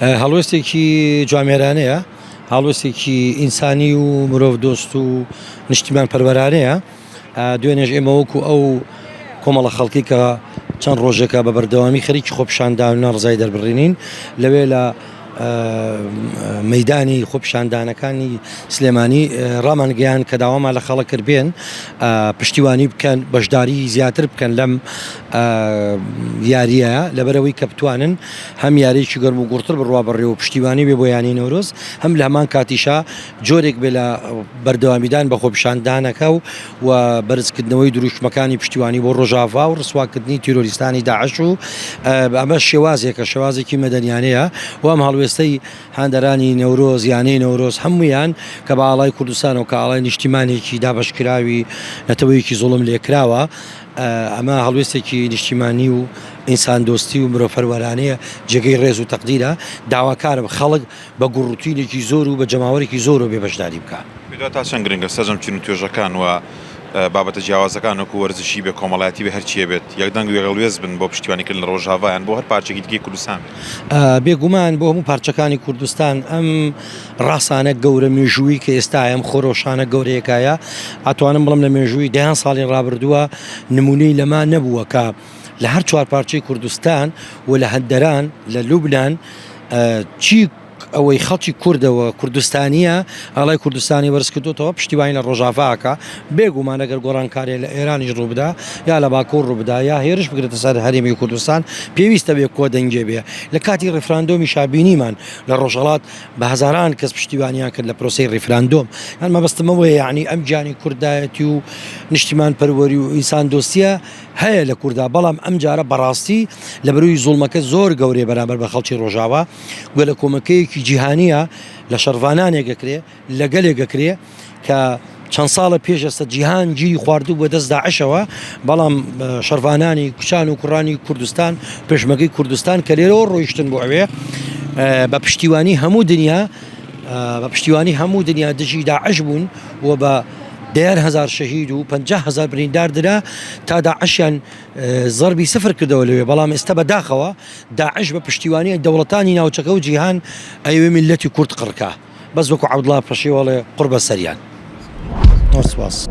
هەڵوێستێکی جوامێرانەیە، هەڵوێستێکی ئینسانی و مرۆڤ دۆست و نیشتیمان پەروەرانەیە. دوێنێش ئێمە وەکو ئەو کۆمەڵە خەڵکی کە چەند ڕۆژێکە بە بەردەوامی خەریکی خۆپیشاندان و ناڕزای دەربڕینین لەوێ لە مەدانی خۆپیشاندانەکانی سلێمانی ڕامانگەیان کە داوامان لە خەڵک کرد بێن پشتیوانی بکەن بەشداری زیاتر بکەن لەم یاریە لەبەرەوەی کە بتوانن هەم یاریی گەرم و گوڕتر بڕوا بەڕێوە پشتیوانی بێ بۆ یانی نەورۆز هەم لە هەمان کاتیشا جۆرێک بێ لە بەردەوامیدان بە خۆپیشاندانەکە و و بەرزکردنەوەی دروشمەکانی پشتیوانی بۆ ڕۆژاڤا و ڕسواکردنی تیرۆریستانی داعش و ئەمە شێوازێکە شێوازێکی مەدەنیانەیە و ئەم هەڵوێستەی هاندەرانی نەورۆز یانەی نەورۆز هەموویان کە بە ئاڵای کوردستان و کە ئاڵای نیشتیمانێکی دابەشکراوی نەتەوەیەکی زوڵم لێکراوە ئەمە هەڵوێستێکی نیشتیمانی و ئینساندۆستی و مرۆڤپەروەرانەیە جێگەی ڕێز و تەقدیرە داواکارم خەڵک بە گوڕوتینێکی زۆر و بە جەماوەرێکی زۆرەوە بێ بەشداری بکا. پێتوایە تا چەند گرنگە سەرجەم چین و توێژەکان و بابەتە جیاوازەکان وەکو وەرزشی بێ، کۆمەڵایەتی بێ، هەرچییە بێت، یەکدەنگ و یەکهەڵوێست بن بۆ پشتیوانیکردن لە ڕۆژاڤا یان بۆ هەر پارچەیەکی دیکەی کوردستان بێت؟ بێگومان بۆ هەموو پارچەکانی کوردستان ئەم ڕاسانە گەورە مێژوویی کە ئێستا هەیە، ئەم خۆرۆشانە گەورەیەکایە، ئەتوانم بڵێم لە مێژووی دەیان ساڵی ڕابردووە نموونەی لەما نەبووە کە لە هەر چوار پارچەی کوردستان و لە هەندەران لە لوبناان چی ئەوەی خەڵکی کوردەوە کوردستانیە ئاڵای کوردستانی بەرز کردوتەوە پشتیوانی لە ڕۆژاڤاکە بێگومان ئەگەر گۆڕانکاریە لە ئێرانیش ڕووبدا یا لە باکوور ڕووبدا یا هێرش بگرێتە سەر هەرێمی کوردستان پێویستە بێ کۆدەنگێ بێ لە کاتی ڕیفراندۆمی شابینیمان لە ڕۆژهەڵات بە هەزاران کەس پشتیوانیان کرد لە پرۆسەی ڕیفراندۆم یان مەبەستمەوەیە یعنی ئەم گیانی کوردایەتی و نیشتیمان پەروەری و ئینسان دۆستیە هەیە لە کوردا بەڵام ئەم جارە بەڕاستی لە بەروی زوڵمەکە زۆر گەورەیە بەرامبەر بە خەڵکی ڕۆژاوا گوێ لە کۆمەکەیەکی جیهانیە لە شەڕڤانانێک ئەکرێ لە گەلێک ئەکرێ کە چەند ساڵە پێش ئێستا جیهان گیری خواردوو بە دەست داعشەوە بەڵام شەڕڤانانی کچان و کوڕانی کوردستان پێشمەگەی کوردستان کە لێرەوە ڕۆیشتن بۆ ئەوێ بە پشتیوانی هەموو دنیا بە پشتیوانی هەموو دنیا دژی داعش بوون و بە دەیان هەزار شەهید و 50 هەزار بریندار درا تا داعشیان زەربی سفر کردەوە لەوێ بەڵام ئێستا بە داخەوە داعش بە پشتیوانی دەوڵەتانی ناوچەکە و جیهان ئەیەوێ میللەتی کورد قڕکا بەس وەکو عەبدوڵا پەشێو ئەڵێ قوڕ بەسەریان. زۆر سوپاس.